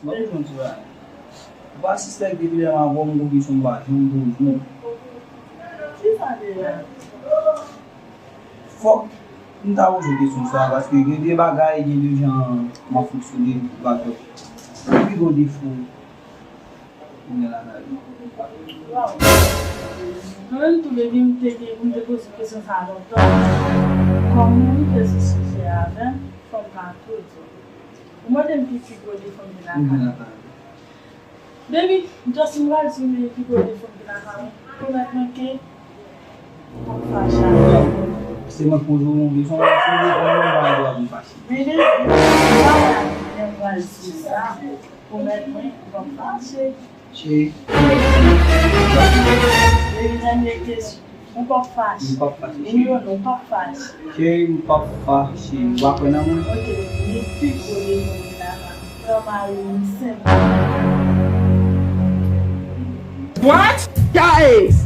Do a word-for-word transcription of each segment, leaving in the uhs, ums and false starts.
Mwen konn ti bagay. Ou pa sispèk depi lè m avè w, m gon kesyon m pa janm poze w. Kisa deja? Fòk m ta poze w kesyon sa, paske gen de bagay, gen de jan m ap fonksyone, ou pa twò. Ki pi gwo defo ou gen lakay ou? Waw. Mwen menm tou, baby, m te gen pou m te poze w kesyon sa a lontan. Kòm ou rive sou sijè a avè m, fò m ka tou di w. Ou mande m ki pi gwo defo m gen lakay mwen. Baby, just m pral di w men pi gwo defo m gen lakay mwen. Pwomèt mwen ke m p ap fache avè w. Se mwen k poze w yon kesyon, si w reponn mwen, m pa gen dwa pou m fache. Men baby, m pa la, men m pral di w sa. Pwomèt mwen, m p ap fache. Cheri. Baby, nan de kesyon. Ou p ap fache. M p ap fache, cheri. Wi ou non, ou p ap fache. Cheri, m p ap fache. Ou pa kwè nan mwen? Ok, li pi gwo defo m gen lakay mwen. Pran mari m senp. What? Guys!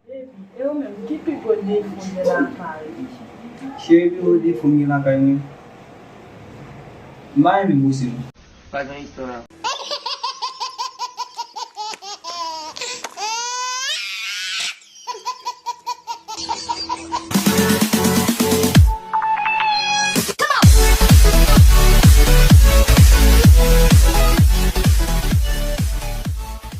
Baby, e ou menm, ki pi gwo defo m gen lakay ou? Cheri, pi gwo defo m gen lakay mwen. M pa renmen bwose m. Pa gen istwa.